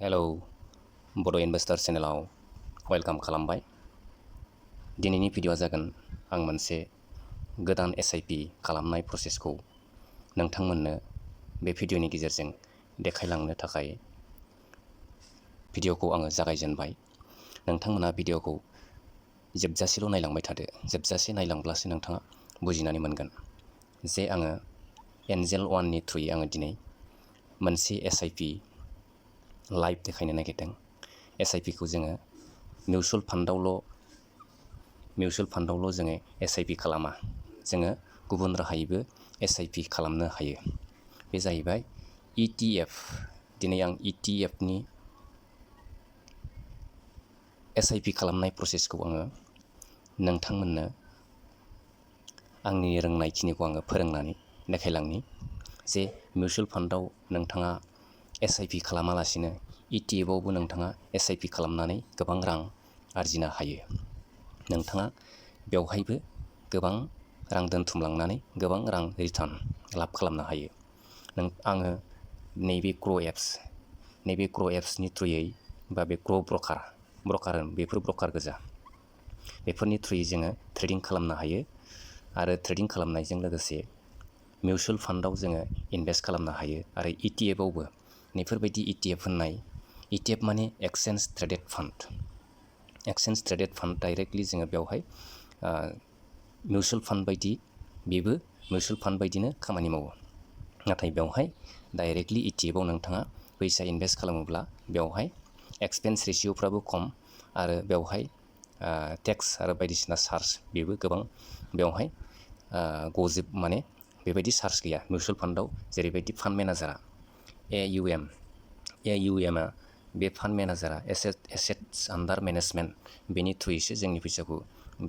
Hello बड' investor चेनेलाव welcome खालामबाय। दिनैनि भिडिअ'आ जागोन आं मोनसे गोदान SIP खालामनाय प्रसेसखौ नोंथांमोननो बे भिडिअ'नि गेजेरजों देखायलांनो थाखाय भिडिअ'खौ आङो जागायजेनबाय। नोंथांमोना भिडिअ'खौ जोबजासेल' नायलांबाय थादो। जोबजासे नायलांब्लासो नोंथाङा बुजिनानै मोनगोन जे आङो एन्जेल वाननि थ्रुयै आङो दिनै मोनसे SIP लाइभ देखायनो नागिरदों। SIPखौ जोङो मिउचुवेल फान्डावल' जोङो SIP खालामा, जोङो गुबुन राहायैबो SIP खालामनो हायो। बे जाहैबाय ETF। दिनै आं ETFनि SIP खालामनाय प्रसेसखौ आङो नोंथांमोननो आंनि रोंनायखिनिखौ आङो फोरोंनानै देखायलांनि जे मिउचुवेल फान्डाव नोंथाङा SIP खालामालासिनो ETFआवबो नोंथाङा SIP खालामनानै गोबां रां आरजिनो हायो। नोंथाङा बेवहायबो गोबां रां दोनथुमलांनानै गोबां रां रिटार्न लाब खालामनो हायो। आङो नैबे ग्र' एप्सनि थ्रुयै बा बे ग्र' ब्रकार बेफोर ब्रकार गोजा। बेफोरनि थ्रुयै जोङो ट्रेडिं खालामनो हायो आरो ट्रेडिं खालामनायजों लोगोसे मिउचुवेल फान्डाव जोङो इनभेस्ट खालामनो हायो आरो ETFआवबो बेफोरबायदि ETF होननाय ETF माने एक्सचेन्ज ट्रेडेड फान्ड डाइरेक्टलि जोङो बेवहाय मिउचुवेल फान्ड बायदि बेबो मिउचुवेल फान्ड बायदिनो खामानि मावो। नाथाय बेवहाय डाइरेक्टलि ETFआव नोंथाङा फैसा इनभेस्ट खालामोब्ला बेवहाय एक्सपेन्स रेशिय'फ्राबो खम आरो बेवहाय टेक्स आरो बायदिसिना चार्ज बेबो गोबां बेवहाय माने बेबायदि चार्ज गैया। मिउचुवेल फान्डाव जेरैबायदि फान्ड मेनेजारा AUMआ बे फान्ड मेनेजारा एसेट्स आन्डार मेनेजमेन्ट बेनि थ्रुयैसो जोंनि फैसाखौ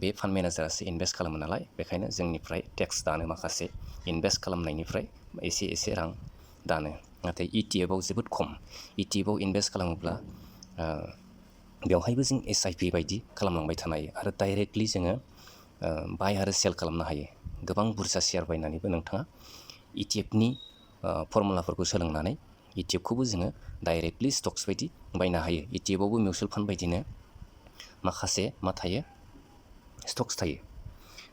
बे फान्ड मेनेजारासो इनभेस्ट खालामो नालाय, बेखायनो जोंनिफ्राय टेक्स दानो माखासे इनभेस्ट खालामनायनिफ्राय एसे रां दानो। नाथाय ETFआव जोबोद खम। ETFआव इनभेस्ट खालामोब्ला बेवहायबो जों SIP बायदि खालामलांबाय थानो हायो आरो डाइरेक्टलि जोङो बाय आरो सेल खालामनो हायो। गोबां बुरजा शेयार बायनानैबो नोंथाङा ETFनि फर्मुलाफोरखौ सोलोंनानै ETFखौबो जोङो डाइरेक्टलि स्टक्स बायदि बायनो हायो। ETFआवबो मिउचुवेल फान्ड बायदिनो माखासे स्टक्स थायो।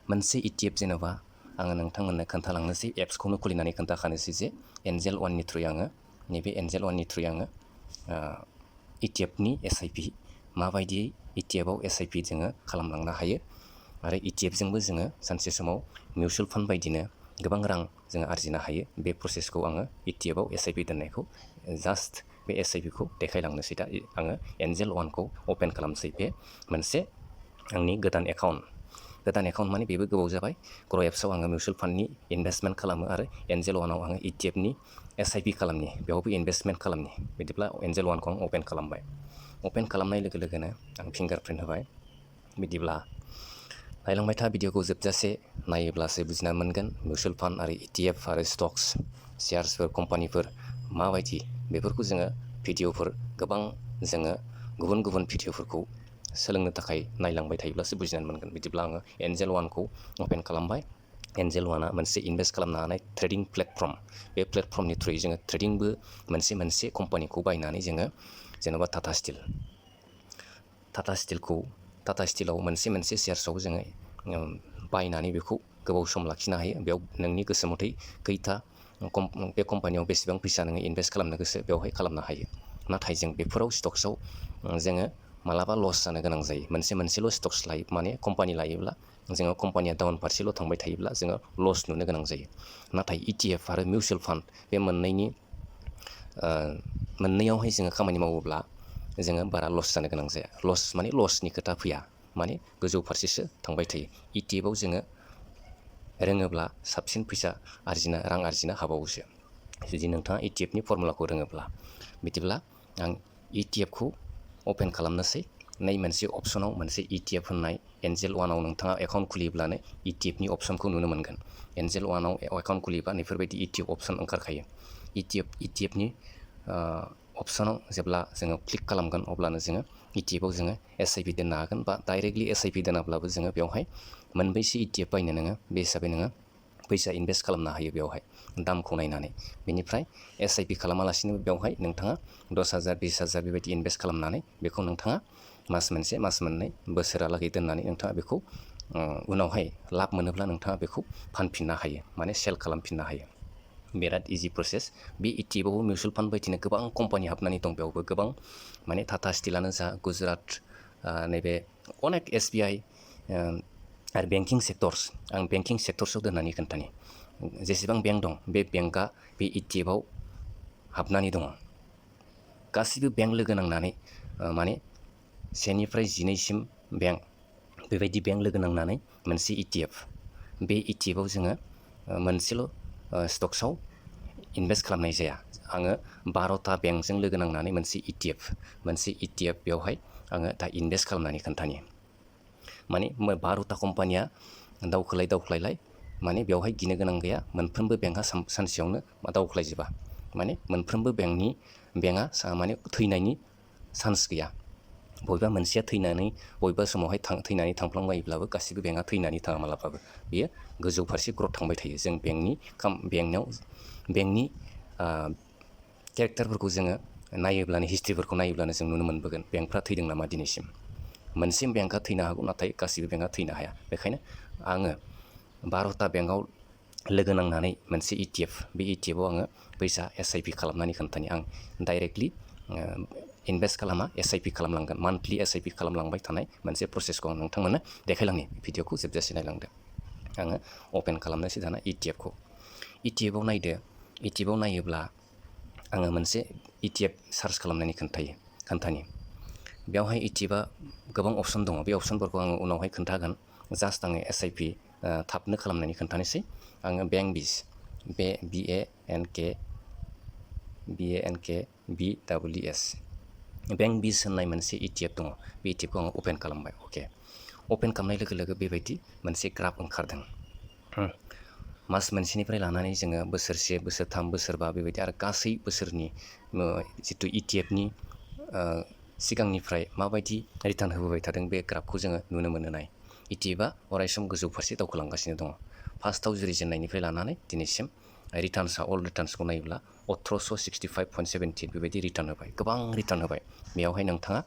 मोनसे ETF जेनेबा आङो नोंथांमोननो खोन्थालांनोसै, एप्सखौनो खुलिनानै खोन्थाखानोसै जे एन्जेल वाननि थ्रुयै आङो ETFनि SIP माबायदियै ETFआव SIP जोङो खालामलांनो हायो आरो ETFजोंबो जोङो सानसे समाव मिउचुवेल फान्ड बायदिनो गोबां रां जोङो आरजिनो हायो। बे प्रसेसखौ आङो ETFआव SIP दोननायखौ जास्ट बे SIPखौ देखायलांनोसै। दा आङो एन्जेल वानखौ अपेन खालामसै। बे मोनसे आंनि गोदान एकाउन्ट माने बेबो गोबाव जाबाय। ग्र' एप्सआव आङो मिउचुवेल फान्डनि इनभेस्टमेन्ट खालामो आरो एन्जेल वानाव आङो ETFनि SIP खालामनि, बेयावबो इनभेस्टमेन्ट खालामनि। बिदिब्ला एन्जेल वानखौ आं अपेन खालामबाय। अपेन खालामनाय लोगो लोगोनो आं फिंगारप्रिन्ट होबाय। बिदिब्ला नायलांबाय था, भिडिअ'खौ जोबजासे नायोब्लासो बुजिना मोनगोन मिउचुवेल फान्ड आरो ETF आरो स्टक्स शेयार्सफोर कम्पानिफोर माबायदि, बेफोरखौ जोङो गोबां जोङो गुबुन भिडिअ'फोरखौ सोलोंनो थाखाय नायलांबाय थायोब्लासो बुजिनानै मोनगोन। बिदिब्ला आङो एन्जेल वानखौ अपेन खालामबाय। एन्जेल वानआ मोनसे इनभेस्ट खालामनो हानाय ट्रेडिं प्लेटफर्म। बे प्लेटफर्मनि थ्रुयै जोङो ट्रेडिंबो मोनसे कम्पानिखौ बायनानै जोङो जेन'बा टाटा स्टिलाव मोनसे शेयार्सआव जोङो बायनानै बेखौ गोबाव सम लाखिनो हायो। बेयाव नोंनि गोसो मथै बे कम्पानियाव बेसेबां फैसा नोङो इनभेस्ट खालामनो गोसो बेवहाय खालामनो हायो। नाथाय जों बेफोराव स्टक्सआव जोङो मालाबा लस जानो गोनां जायो। मोनसेल' स्टक्स माने कम्पानि लायोब्ला जोङो कम्पानिया डाउन फारसेल' थांबाय थायोब्ला जोङो लस नुनो गोनां जायो। नाथाय ETF आरो मिउचुवेल फान्ड बे मोननैयावहाय जोङो खामानि मावोब्ला जोङो बारा लस जानो गोनां जाया। माने लसनि खोथा फैया, माने गोजौ फारसेसो थांबाय थायो। ETFआव जोङो रोङोब्ला साबसिन रां आरजिनो हाबावोसो, जुदि नोंथाङा ETFनि फर्मुलाखौ रोङोब्ला। बिदिब्ला आं ETFखौ अपेन खालामनोसै। मोनसे अपसनाव मोनसे ETF होननाय एन्जेल वानाव नोंथाङा एकाउन्ट खुलियोब्लानो ETFनि अपसनखौ नुनो मोनगोन। एन्जेल वानाव एकाउन्ट खुलियोबा बेफोरबायदि ETF अपसन ओंखारखायो। ETFनि अपसनाव जेब्ला जोङो क्लिक खालामगोन अब्लानो जोङो ETFआव जोङो SIP दोननो हागोन, बा डाइरेक्टलि SIP दोनाब्लाबो जोङो बेवहाय मोनबैसे ETF बायनो नोङो बे हिसाबै नोङो फैसा इनभेस्ट खालामनो हायो बेवहाय दामखौ नायनानै। बेनिफ्राय SIP खालामालासिनो बेवहाय नोंथाङा 10,000 20,000 बेबायदि इनभेस्ट खालामनानै बेखौ नोंथाङा मास मोनसे मास मोननै बोसोरालागै दोननानै नोंथाङा बेखौ उनावहाय लाब मोनोब्ला नोंथाङा बेखौ फानफिननो हायो, माने सेल खालामफिननो हायो। बिराद इजि प्रसेस। बे ETFआवबो मिउचुवेल फान्ड बायदिनो गोबां कम्पानि हाबनानै दं, बेयावबो गोबां माने टाटा स्टिलानो जा, गुजरात, नैबे अनेक SBI आरो बेंकिं सेक्टर्स। आं बेंकिं सेक्टर्सआव दोननानै खोन्थानि। जेसेबां बेंक दं बे बेंकआ बे ETFआव हाबनानै दङ। गासिबो बेंक लोगो नांनानै माने 1निफ्राय 12सिम बेंक, बेबायदि बेंक लोगो नांनानै मोनसे ETF। बे ETFआव जोङो मोनसेल' स्टक्सआव इनभेस्ट खालामनाय जाया। आङो 12टा बेंकजों लोगो नांनानै मोनसे ETF बेवहाय आङो दा इनभेस्ट खालामनानै खोन्थानि। माने 12टा कम्पानिया दावख्लायलाय माने बेवहाय गिनो गोनां गैया। मोनफ्रोमबो बेंकआ सानसेयावनो दावख्लायजोबा। माने मोनफ्रोमबो बेंकआ माने थैनायनि चान्स गैया। बबेबा मोनसेया थैनानै बबेबा समावहाय थैनानै थांफ्लांबायोब्लाबो गासिबो बेंकआ थैनानै थाङा मालाबाबो। बेयो गोजौ फारसे ग्रथ थांबाय थायो। जों बेंकनि केरेक्टारफोरखौ जोङो नायोब्लानो, हिस्ट्रिफोरखौ नायोब्लानो जों नुनो मोनबोगोन बेंकफ्रा थैदों नामा दिनैसिम। मोनसे बेंकआ थैनो हागौ, नाथाय गासिबो बेंकआ थैनो हाया। बेखायनो आङो 12टा बेंकआव लोगो नांनानै मोनसे ETF, बे ETFआव आङो फैसा SIP खालामनानै खोन्थानि। आं डाइरेक्टलि इनभेस्ट खालामा, SIP खालामलांगोन। मान्थलि SIP खालामलांबाय थानाय मोनसे प्रसेसखौ आं नोंथांमोननो देखायलांनि। भिडिअखौ जोबजासे नायलांदो। आङो अपेन खालामनोसै दाना ETFखौ। ETFआव नायदो। ETFआव नायोब्ला आङो मोनसे ETF सार्च खालामनानै खोन्थानि। बेवहाय ETFआ गोबां अपसन दङ। बे अपसनफोरखौ आङो उनावहाय खोन्थागोन। जास्ट आङो SIP थाबनो खालामनानै खोन्थानोसै। आङो बेंकबिस, बे BANKBEES बेंकबिस होननाय मोनसे ETF दङ। बे ETFखौ आङो अपेन खालामबाय। अके, अपेन खालामनाय लोगो लोगो बेबायदि मोनसे ग्राफ ओंखारदों। मास मोनसेनिफ्राय लानानै जोङो बोसोरसे, बोसोरथाम, बोसोरबा बेबायदि आरो गासै बोसोरनि जिथु ETFनि सिगांनिफ्राय माबायदि रिटार्न होबोबाय थादों बे ग्राफखौ जोङो नुनो मोनो। नाय, ETFआ अरायसम गोजौ फारसे दावखोलांगासिनो दङ। फार्स्टआव जुरिजेननायनिफ्राय लानानै दिनैसिम अल रिटार्न्सखौ नायोब्ला 1865.17 बेबायदि रिटार्न होबाय। गोबां रिटार्न होबाय। बेयावहाय नोंथाङा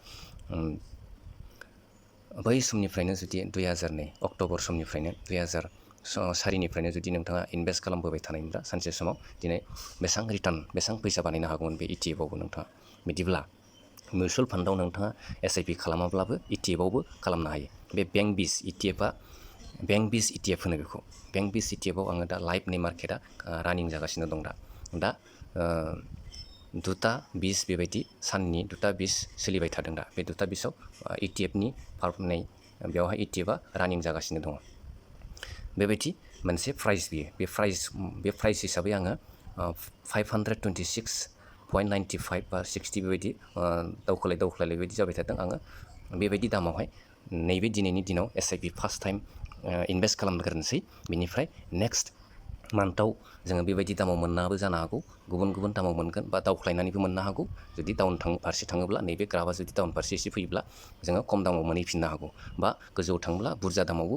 बै समनिफ्रायनो जुदि 2002 अक्ट'बर समनिफ्रायनो 2004निफ्रायनो जुदि नोंथाङा इनभेस्ट खालामबोबाय थानायमोनब्ला सानसे समाव दिनै बेसेबां फैसा बानायनो हागौमोन बे ETFआवबो नोंथाङा। बिदिब्ला मिउचुवेल फान्डआव नोंथाङा SIP खालामाब्लाबो ETFआवबो खालामनो हायो। बे बेंकबिस ETFआ बेंकबिस ETF होनो बेखौ। बेंकबिस ETFआव आङो दा लाइभनि मार्केटआ रानिं जागासिनो दं। दा 2:20 बेबायदि साननि 2:20 सोलिबाय थादों। दा बे 2:20आव ETFनि बेवहाय ETFआ रानिं जागासिनो दङ। बेबायदि मोनसे प्राइस बियो। बे प्राइस हिसाबै आङो 526.95 बा 60 बेबायदि दावखोलाय बेबायदि जाबाय थादों। आङो बेबायदि दामावहाय नैबे दिनैनि दिनाव SIP फार्स्ट टाइम इनभेस्ट खालामग्रोनोसै। बिनिफ्राय नेक्स्ट मान्थआव जोङो बेबायदि दामाव मोननाबो जानो हागौ, गुबुन दामाव मोनगोन बा दावख्लायनानैबो मोननो हागौ। जुदि डाउन फारसे थाङोब्ला, नैबे ग्राफआ जुदि डाउन फारसे एसे फैयोब्ला जोङो खम दामाव मोनहैफिननो हागौ। बा गोजौआव थाङोब्ला बुरजा दामावबो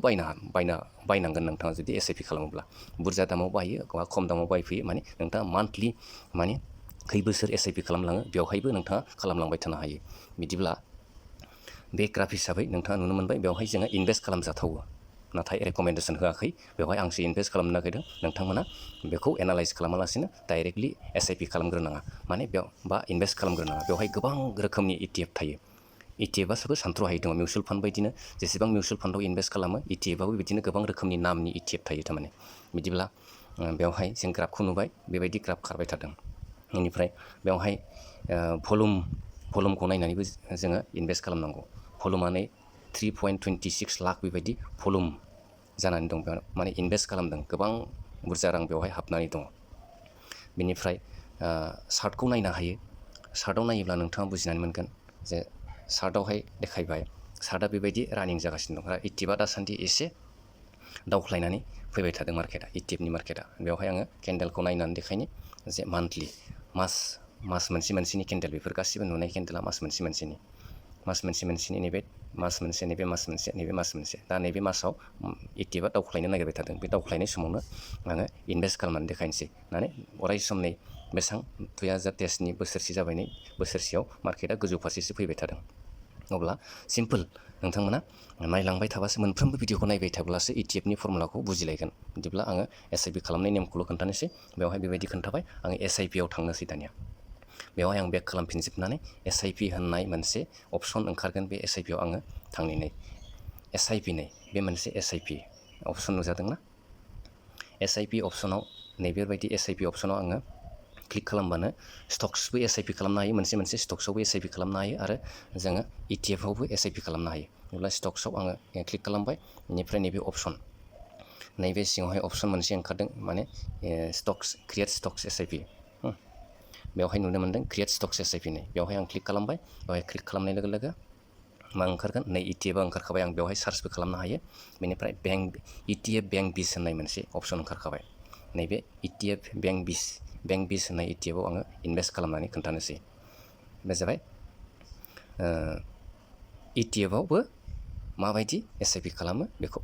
बायनांगोन नोंथाङा जुदि SIP खालामोब्ला। बुरजा दामाव बायो बा खम दामाव बायफैयो, माने नोंथाङा मान्थलि माने खै बोसोर SIP खालामलाङो बेवहायबो नोंथाङा खालामलांबाय थानो हायो। बिदिब्ला बे ग्राफ हिसाबै नोंथाङा नुनो मोनबाय बेवहाय जोङो इनभेस्ट खालामजाथावो। नाथाय रेकमेन्डेसन होआखै। बेवहाय आंसो इनभेस्ट खालामनो नागिरदों। नोंथांमोना बेखौ एनालाइज खालामालासिनो डाइरेक्टलि SIP खालामग्रोनाङा, माने बा इनभेस्ट खालामग्रोनाङा। बेवहाय गोबां रोखोमनि ETF थायो। ETFआबो सानथ्र'हायै दङ। मिउचुवेल फान्ड बायदिनो जेसेबां मिउचुवेल फान्डआव इनभेस्ट खालामो, ETFआबो बिदिनो गोबां रोखोमनि नामनि ETF थायो थारमाने। बिदिब्ला बेवहाय जों ग्राफखौ नुबाय, बेबायदि ग्राफ खारबाय थादों। बेनिफ्राय बेवहाय भलुमखौ नायनानैबो जोङो इनभेस्ट खालामनांगौ। भलुमानो 3.26 लाख बेबायदि भलुम जानानै दं। माने इनभेस्ट खालामदों। गोबां बुरजा रां बेवहाय हाबनानै दङ। बेनिफ्राय चार्टखौ नायनो हायो। चार्टआव नायोब्ला नोंथाङा बुजिनानै मोनगोन जे चार्टआवहाय देखायबाय। चार्टआ बेबायदि रानिं जागासिनो दं। ETFआ दासान्दि एसे दावख्लायनानै फैबाय थादों मार्केटआ, ETFनि मार्केटआ। बेवहाय आङो केन्डेलखौ नायनानै देखायनि जे मान्थलि मास मोनसेनि केन्डेल, बेफोर गासिबो नुनाय केन्डेला मास मोनसेनि। मास मोनसेनि नैबे मास मोनसे नैबे मास मोनसे नैबे मास मोनसे दा नैबे मासाव ETF दावख्लायनो नागिरबाय थादों बे दावख्लायनाय समावनो आङो इनभेस्ट खालामनानै देखायनोसै माने अराय समनि बेसेबां 2023नि बोसोरसे जाबाय नै बोसोरसेयाव मार्केटआ गोजौ फारसेसो फैबाय थादों अब्ला सिम्पोल नोंथांमोना नायलांबाय थाबासो मोनफ्रोमबो भिडिअखौ नायबाय थाब्लासो ETFनि फर्मुलाखौ बुजिलायगोन बिदिब्ला आङो SIP खालामनाय नेमखौल' खोन्थानोसै बेवहाय बेबायदि खोन्थाबाय आङो SIPआव थांनोसै दानिया बेवहाय आं बेक खालामफिनजोबनानै SIP होननाय मोनसे अपसन ओंखारगोन बे SIPआव आङो थांनि SIP बे मोनसे SIP अपसन नुजादोंना SIP अपसनाव नैबेबायदि SIP अपसनाव आङो क्लिक खालामबानो स्टक्सबो SIP खालामनो हायो मोनसे स्टक्सआवबो SIP खालामनो हायो आरो जोङो ETFआवबो SIP खालामनो हायो अब्ला स्टक्सआव आङो क्लिक खालामबाय बेनिफ्राय नैबे अपसन नैबे सिङावहाय अपसन मोनसे ओंखारदों माने स्टक्स क्रिएट स्टक्स SIP बेवहाय नुनो मोनदों क्रिएट स्टक्स SIP बेवहाय आं क्लिक खालामबाय बेवहाय क्लिक खालामनाय लोगो लोगो मा ओंखारगोन नै ETFआ ओंखारखाबाय आं बेवहाय सार्चबो खालामनो हायो बेनिफ्राय ETF बैंक 20 होननाय मोनसे अपसन ओंखारखाबाय नैबे ETF बैंक 20 होननाय ETFआव आङो इनभेस्ट खालामनानै खोन्थानोसै बे जाबाय ETFआवबो माबायदि SIP खालामो बेखौ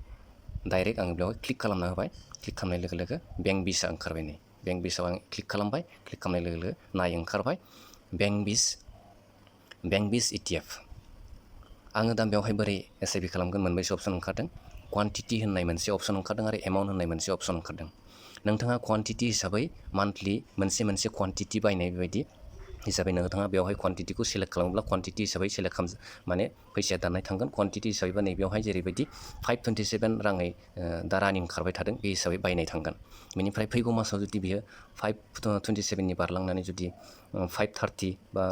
डाइरेक्ट आङो बेवहाय क्लिक खालामना होबाय क्लिक खालामनाय लोगो लोगो बैंक 20आ ओंखारबाय नै बैंक 20आव आं क्लिक खालामबाय क्लिक खालामनाय लोगो लोगो नाय ओंखारबाय बैंक 20 ETF आङो दा बेवहाय बोरै SIP खालामगोन मोनबैसो अपसन ओंखारदों क्वान्टिटि होननाय मोनसे अपसन ओंखारदों आरो एमाउन्ट होननाय मोनसे अपसन ओंखारदों नोंथाङा क्वान्टिटि हिसाबै मान्थलि मोनसे क्वान्टिटि बायनाय बेबायदि हिसाबै नोंथाङा बेवहाय क्वान्टिटिखौ सेलेक्ट खालामोब्ला क्वान्टिटि हिसाबै सेलेक्ट माने फैसाया दाननाय थांगोन क्वान्टिटि हिसाबैबा नैबेयावहाय जेरैबायदि 527 राङै दा रानिं खारबाय थादों बे हिसाबै बायनाय थांगोन बेनिफ्राय फैगौ मासाव जुदि बियो 527नि बारलांनानै जुदि 530 बा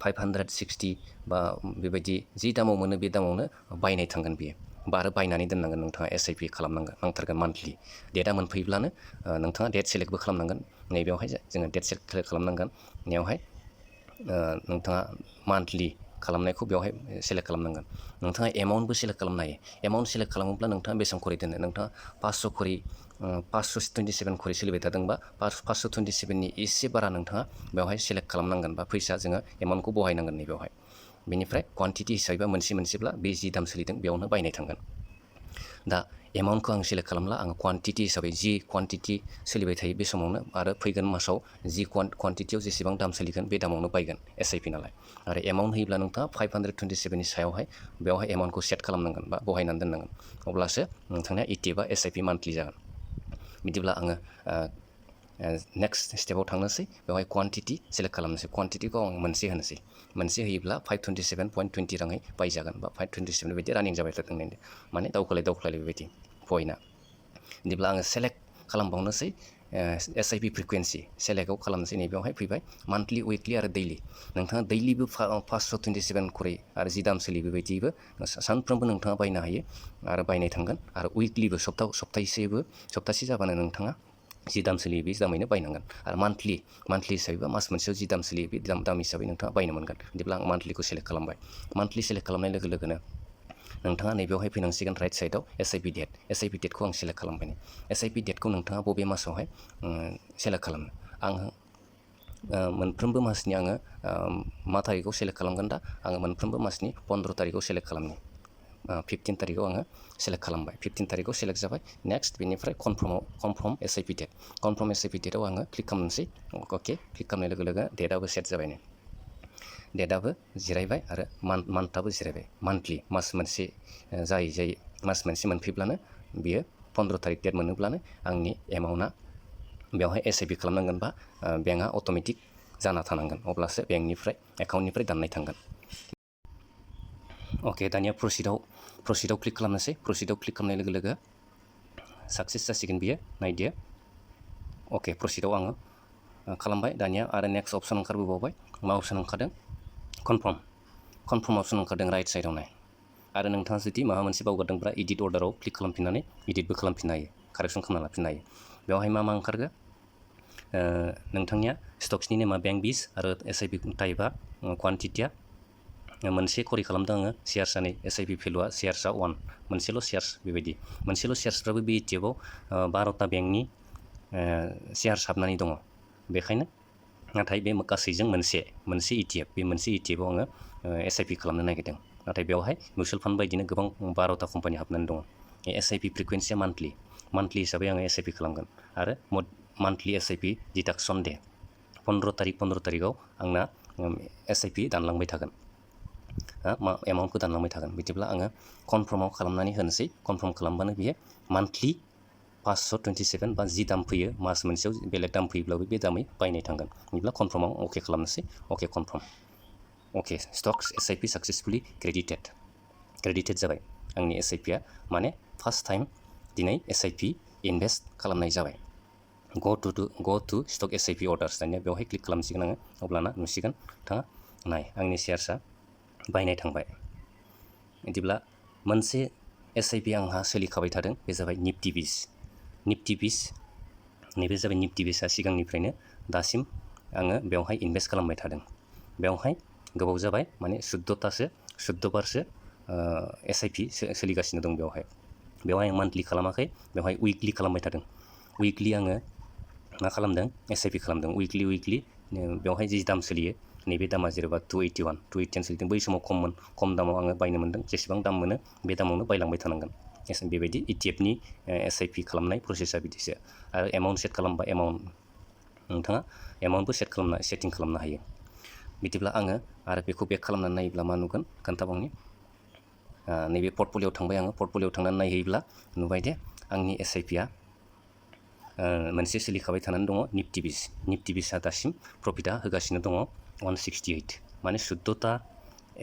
560 बा बेबायदि जि दामाव मोनो बे दामावनो बायनाय थांगोन बियो आरो बायनानै दोननांगोन नोंथाङा SIP नांथारगोन मान्थलि डेटआ मोनफैब्लानो नोंथाङा डेट सेलेक्टबो खालामनांगोन नैबेयावहाय जोङो डेट सेलेक्ट खालामनांगोन बेयावहाय नोंथाङा मान्थलि खालामनायखौ बेवहाय सेलेक्ट खालामनांगोन नोंथाङा एमाउन्टबो सेलेक्ट खालामनो हायो एमाउन्ट सेलेक्ट खालामोब्ला नोंथाङा बेसेबां खरि दोनो नोंथाङा 527 खरि सोलिबाय थादोंबा 527नि एसे बारा नोंथाङा बेवहाय सेलेक्ट खालामनांगोन बा फैसा जोङो एमाउन्टखौ बहायनांगोन नैबेयावहाय बेनिफ्राय क्वान्टिटि हिसाबैबा मोनसेब्ला बे जि दाम सोलिदों बेयावनो बायनाय थांगोन दा एमाउन्टखौ आं सेलेक्ट खालामला आङो क्वान्टिटि हिसाबै जि क्वान्टिटि सोलिबाय थायो बे समावनो आरो फैगोन मासाव जि क्वान्टिटियाव जेसेबां दाम सोलिगोन बे दामावनो बायगोन SIP नालाय आरो एमाउन्ट होयोब्ला नोंथाङा 527नि सायावहाय बेवहाय एमाउन्टखौ सेट खालामनांगोन बा बहायनानै दोननांगोन अब्लासो नोंथांनिया ETFआ SIP मान्थलि जागोन बिदिब्ला आङो नेक्स्ट स्टेपाव थांनोसै बेवहाय क्वान्टिटि सेलेक्ट खालामनोसै क्वान्टिटिखौ आं मोनसे होयोब्ला 527.20 राङै बायजागोन बा 527 बेबायदि रानिं जाबाय थादों माने दावखोलाय बेबायदि पइन्टआ बिदिब्ला आङो सेलेक्ट खालामबावनोसै SIP फ्रिकुवेन्सि सेलेक्टआव खालामनोसै नैबेयावहाय फैबाय मान्थलि उइकलि आरो दैलि नोंथाङा दैलिबो 527 खरि आरो जि दाम सोलियो बेबायदिबो सानफ्रोमबो नोंथाङा बायनो हायो आरो बायनाय थांगोन आरो उइकलिबो सप्तासे जाबानो नोंथाङा जि दाम सोलियो बे दामैनो बायनांगोन आरो मान्थलि हिसाबैबा मास मोनसेयाव जि दाम सोलियो बे दाम हिसाबै नोंथाङा बायनो मोनगोन बिदिब्ला आं मान्थलिखौ सेलेक्ट खालामबाय मान्थलि सेलेक्ट खालामनाय लोगो लोगोनो नोंथाङा नैबेयावहाय फैनांसिगोन राइट साइडआव SIP डेटखौ आं सेलेक्ट खालामबाय SIP डेटखौ नोंथाङा बबे मासावहाय सेलेक्ट खालामनो आङो मोनफ्रोमबो मासनि आङो मा थारिखआव सेलेक्ट खालामगोन दा आङो मोनफ्रोमबो मासनि 15 तारिखआव सेलेक्ट खालामनि 15 तारिखआव आङो सेलेक्ट खालामबाय 15 तारिखआव सेलेक्ट जाबाय नेक्स्ट बेनिफ्राय कनफार्म SIP डेटआव आङो क्लिक खालामनोसै अके क्लिक खालामनाय लोगो लोगो डेटआबो सेट जाबाय डेटआबो जिरायबाय आरो मान्थआबो जिरायबाय मान्थलि मास मोनसे जायै मास मोनसे मोनफैब्लानो बियो 15 तारिख डेट मोनोब्लानो आंनि एमाउन्टआ बेवहाय SIP खालामनांगोन बा बेंकआ अट'मेटिक जाना थानांगोन अब्लासो एकाउन्टनिफ्राय दाननाय थांगोन अके दानिया प्रसिडआव क्लिक खालामनोसै प्रसिडआव क्लिक खालामनाय लोगो लोगो साक्सेस जासिगोन बियो नायदो अके प्रसिडआव आङो खालामबाय दानिया आरो नेक्स्ट अपसन ओंखारबोबावबाय मा अपसन ओंखारदों कनफार्म अपसन ओंखारदों राइट साइडआव नाय आरो नोंथाङा जुदि माबा मोनसे बावगारदोंब्ला इडिट अर्डाराव क्लिक खालामफिननानै इडिटबो खालामफिननो हायो कारेक्सन खालामना लाफिननो हायो बेवहाय मा ओंखारगोन नोंथांनिया स्टक्सनि नेमा बैंक 20 आरो SIP टाइपआ क्वान्टिटिया मोनसे खरि खालामदों आङो शेयार्सआ SIP भेलुआ शेयार्सआ 1 मोनसेल' शेयार्स बेबायदि मोनसेल' शेयार्सफ्राबो बे ETFआव 12टा बेंकनि शेयार्स हाबनानै दङ बेखायनो नाथाय बे गासैजों मोनसे ETF, बे मोनसे ETFआव आङो SIP खालामनो नागिरदों। नाथाय बेवहाय मिउचुवेल फान्ड बायदिनो गोबां 12टा कम्पानि हाबनानै दङ। SIP फ्रिकुवेन्सिया मान्थलि हिसाबै आङो SIP खालामगोन आरो मान्थलि SIP डिडाक्सन डे 15 तारिखआव आंना SIP दानलांबाय थागोन, एमाउन्टखौ दानलांबाय थागोन। बिदिब्ला आङो कनफार्माव खालामनानै होनोसै। कनफार्म खालामबानो बियो मान्थलि 527 बा 10 दाम फैयो। मास मोनसेयाव बेलेग दाम फैयोब्लाबो बे दामै बायनाय थांगोन। बिदिब्ला कनफार्माव अके खालामनोसै। अके कनफार्म। अके स्टक्स SIP साक्सेसफुलि क्रेडिटेड जाबाय। आंनि SIPआ माने फार्स्ट टाइम दिनै SIP इनभेस्ट खालामनाय जाबाय। गो टु स्टक SIP अर्डार्स, दानिया बेवहाय क्लिक खालामसिगोन आङो। अब्लाना नुसिगोन नोंथाङा नाय आंनि शेयार्सआ बायनाय थांबाय। बिदिब्ला मोनसे SIP आंहा सोलिखाबाय थादों, बे जाबाय निफ्टि बिस। नैबे जाबाय निफ्टि बिसआ सिगांनिफ्रायनो दासिम आङो बेवहाय इनभेस्ट खालामबाय थादों। बेवहाय गोबाव जाबाय, माने 14 बारसो SIP सोलिगासिनो दं बेवहाय आं मान्थलि खालामाखै, बेवहाय उइकलि खालामबाय थादों। उइकलि आङो मा खालामदों, SIP खालामदों। उइकलि बेवहाय जि दाम सोलियो, नैबे दामा जेनेबा 281 सोलिदों। बै समाव खम दामाव आङो बायनो मोनदों। जेसेबां दाम मोनो बे दामावनो बायलांबाय थानांगोन। बेबायदि ETFनि SIP खालामनाय प्रसेसा बिदिसो। आरो एमाउन्ट सेट खालामबा नोंथाङा एमाउन्टबो सेटिं खालामनो हायो। बिदिब्ला आङो आरो बेखौ बेक खालामनानै नायोब्ला मा नुगोन खोन्थाबावनि। नैबे पर्टफलिय'आव थांबाय आङो। पर्टफलिय'आव थांनानै नायहैयोब्ला नुबाय दे आंनि SIPआ मोनसे सोलिखाबाय थानानै दङ, निफ्टि बिसआ दासिम प्रफिटआ होगासिनो दङ 168। माने 14टा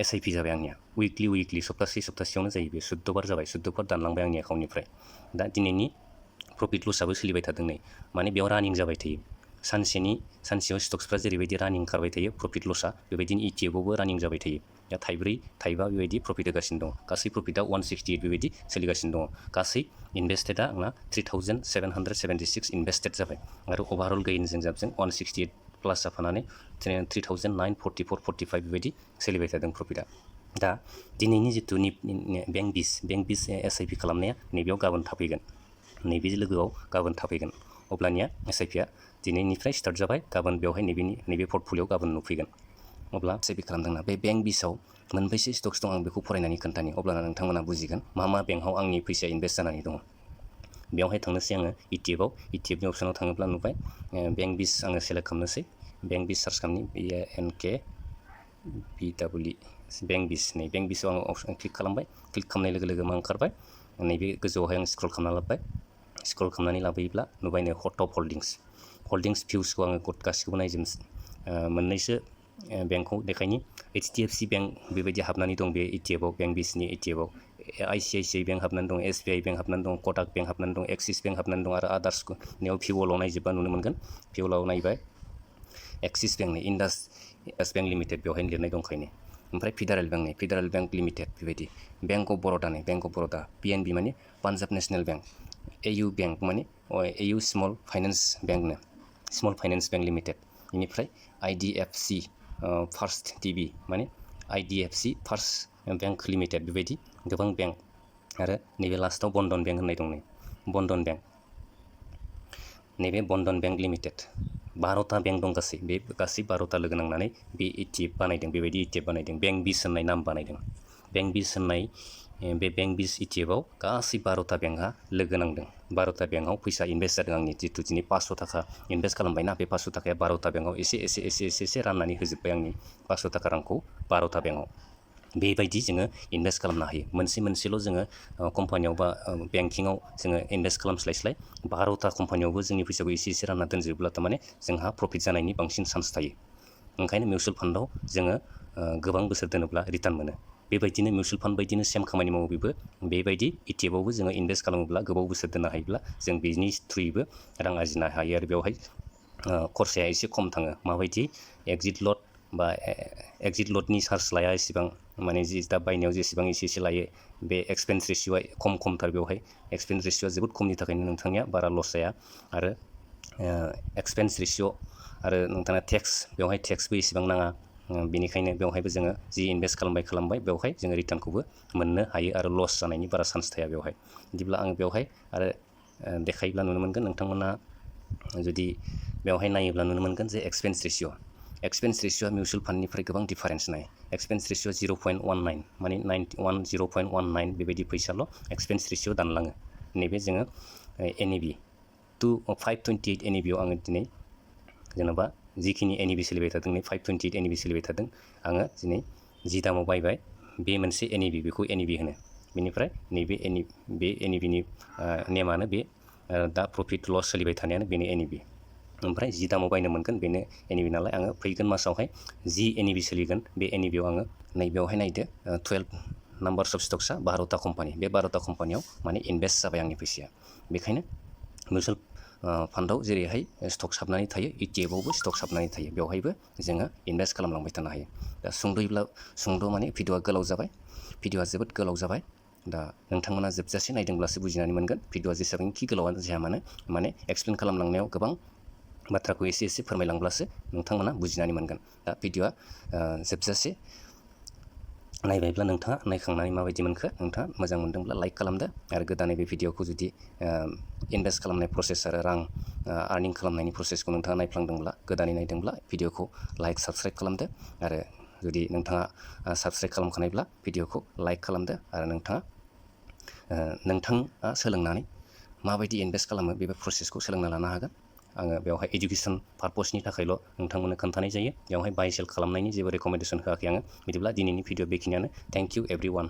SIP जाबाय आंनिया। उइकलि सप्तासेयावनो जायो। बे 14 बार जाबाय, 14 बार दानलांबाय आंनि एकाउन्टनिफ्राय। दा दिनैनि प्रफिट लसआबो सोलिबाय थादों नै, माने बेयाव रानिं जाबाय थायो। सानसेयाव स्टक्सफ्रा जेरैबायदि रानिं खारबाय थायो प्रफिट लसआ, बेबायदिनो ETFआवबो रानिं जाबाय थायो। दा 3, 4 बेबायदि प्रफिट होगासिनो दं। गासै प्रफिटआ 168 बेबायदि सोलिगासिनो दङ। गासै इनभेस्टेडआ आंना 3776 इनभेस्टेड जाबाय। आरो अभारअल गेइनजों जाबजों 168 प्लास जाफानानै 3944-45 बेबायदि सोलिबाय थादों प्रफिटआ। दा दिनैनि जिथु बेंक बिस SIP खालामनाया नैबेयाव गाबोन थाफैगोन। नैबे लोगोआव गाबोन थाफैगोन। अब्लानिया SIPआ दिनैनिफ्राय स्टार्ट जाबाय। गाबोन बेवहाय नैबे पर्टफलिय'आव गाबोन नुफैगोन। अब्ला SIP खालामदोंना बे बेंक बिसाव मोनबेसे स्टक्स दं आं बेखौ फरायनानै खोन्थानि। अब्लाना नोंथांमोना बुजिगोन मा बेंकआव आंनि फैसाया इनभेस्ट जानानै दङ। बेवहाय थांनोसै आङो ETFनि अपसनाव थाङोब्ला नुबाय बेंक बिस आङो सेलेक्ट खालामनोसै। बेंक बिस सार्च खालामनि BANKBWE बेंक बिस। नै बेंक बिसाव आङो अपसन क्लिक खालामबाय। क्लिक खालामनाय लोगो लोगो मा ओंखारबाय, नैबे गोजौआवहाय आं स्क्रल खालामना लाबोबाय। स्क्रल खालामनानै लाबोयोब्ला नुबाय नो टप हल्डिंस भिउसखौ आङो गासिखौबो नायजोबनोसै। मोननैसो बेंकखौ देखायनि। HDFC बेंक बेबायदि हाबनानै दं बे ETFआव, बेंक बिसनि ETFआव। ICICI बेंक हाबनानै दं, SBI बेंक हाबनानै दं, कटाक बेंक हाबनानै दं, एक्सिस बेंक हाबनानै दं आरो आदार्सखौ भिउआव नायजोबबा नुनो मोनगोन। भिउआव नायबाय एक्सिस बेंकनि इन्डास बेंक लिमिटेड बेवहायनो लिरनाय दंखायो। ओमफ्राय फेडारेल बेंक लिमिटेड बेबायदि। बेंक अफ बर'दा PNB माने Punjab national bank. AU bank माने AU small finance bank limited. बेनिफ्राय IDFC फार्स्ट TB माने IDFC फार्स्ट बेंक लिमिटेड। बेबायदि गोबां बेंक। आरो नैबे लास्टआव बन्धन बेंक होननाय दं। नैबे बन्धन बेंक लिमिटेड। 12टा बेंक दं गासै। बे गासै 12टा लोगो नांनानै बे ETF बानायदों। बेबायदि ETF बानायदों। बेंक बिस होननाय नाम बानायदों। बेंक बिस होननाय बे बेंक बिस ETFआव गासै 12टा बेंकआ लोगो नांदों। 12टा बेंकआव फैसा इनभेस्ट जादों आंनि। जिथु दिनै 500 थाखा इनभेस्ट खालामबायना, बे 500 थाखाया 12टा बेंकआव एसे राननानै होजोब्बाय आंनि 500 थाखा रांखौ 12टा बेंकआव। बेबायदि जोङो इनभेस्ट खालामनो हायो। मोनसेल' जोङो कम्पानियाव बा बेंकिंआव जोङो इनभेस्ट खालामस्लायस्लाय 12टा कम्पानियावबो जोंनि फैसाखौ एसे रानना दोनजोबोब्ला थारमाने जोंहा प्रफिट जानायनि बांसिन चान्स थायो। ओंखायनो मिउचुवेल फान्डआव जोङो गोबां बोसोर दोनोब्ला रिटार्न मोनो। बेबायदिनो मिउचुवेल फान्ड बायदिनो सेम खामानि मावो बेबो। बेबायदि ETFआवबो जोङो इनभेस्ट खालामोब्ला गोबाव बोसोर दोननो हायोब्ला जों बेनि थ्रुयैबो रां आरजिनो हायो। आरो बेवहाय खरसाया एसे खम थाङो। माबायदि एक्जिट लटनि चार्ज लाया एसेबां, माने दा बायनायाव जेसेबां एसे लायो, बे एक्सपेन्स रेसिय'आ खमथार। बेवहाय एक्सपेन्स रेसिय'आ जोबोद खमनि थाखायनो नोंथांनिया बारा लस जाया। आरो एक्सपेन्स रेसिय' आरो नोंथाङा बेवहाय टेक्सबो इसेबां नाङा। बेनिखायनो बेवहायबो जोङो जि इनभेस्ट खालामबाय बेवहाय जोङो रिटार्नखौबो मोननो हायो आरो लस जानायनि बारा चान्स थाया बेवहाय। बिदिब्ला आङो बेवहाय आरो देखायोब्ला नुनो मोनगोन नोंथांमोना जुदि बेवहाय नायोब्ला नुनो मोनगोन जे एक्सपेन्स रेशिय'आ मिउचुवेल फान्डनिफ्राय गोबां डिफारेन्स नाय। एक्सपेन्स रेशिय'आ 0.19 माने 0.19 बेबायदि फैसाल' एक्सपेन्स रेशिय' दानलाङो। नैबे जोङो NAV 528 NAVआव आङो दिनै जेन'बा जिखिनि NAV सोलिबाय थादों नै 528 NAV सोलिबाय थादों, आङो दिनै 10 दामाव बायबाय, बे मोनसे NAV, बेखौ NAV होनो। बेनिफ्राय नैबे बे NAVनि नेमानो बे दा प्रफिट लस सोलिबाय थानायानो बेनो NAV। ओमफ्राय 10 दामाव बायनो मोनगोन बेनो NAV नालाय, आङो फैगोन मासावहाय 10 NAV सोलिगोन। बे NAVआव आङो नैबेयावहाय नायदो 12 नाम्बार्स अफ स्टक्सआ 12टा कम्पानि, बे 12टा कम्पानियाव माने इनभेस्ट जाबाय आंनि फैसाया। बेखायनो मिउचुवेल फान्डआव जेरैहाय स्टक हाबनानै थायो, ETFआवबो स्टक हाबनानै थायो, बेवहायबो जोङो इनभेस्ट खालामलांबाय थानो हायो। दा सुंद' माने भिडिअ'आ गोलाव जाबाय, भिडिअ'आ जोबोद गोलाव जाबाय। दा नोंथांमोना जोबजासे नायदोंब्लासो बुजिनानै मोनगोन। भिडिअ'आ जेसेबांखि गोलावानो जाया मानो, माने एक्सप्लेन खालामलांनायाव गोबां बाथ्राखौ एसे एसे फोरमायलांब्लासो नोंथांमोना बुजिनानै मोनगोन। दा भिडिअ'आ जोबजासे नायबायब्ला नोंथाङा नायखांनानै माबायदि मोनखो? नोंथाङा मोजां मोनदोंब्ला लाइक खालामदो, आरो गोदानै बे भिडिअ'खौ जुदि इनभेस्ट खालामनाय प्रसेस आरो रां आर्निं खालामनायनि प्रसेसखौ नोंथाङा नायफ्लांदोंब्ला, गोदानै नायदोंब्ला भिडिअ'खौ लाइक साबस्क्राइब खालामदो। आरो जुदि नोंथाङा साबस्क्राइब खालामखानायब्ला भिडिअ'खौ लाइक खालामदो, आरो नोंथाङा सोलोंनानै माबायदि इनभेस्ट खालामो बे प्रसेसखौ सोलोंना लानो हागोन। आङो बेवहाय इडुकेसन पारपसनि थाखायल' नोंथांमोननो खोन्थानाय जायो, बेवहाय बाय सेल खालामनायनि जेबो रेकमेन्डेसन होआखै आङो। बिदिब्ला दिनैनि भिडिअ बेखिनियानो। Thank you everyone.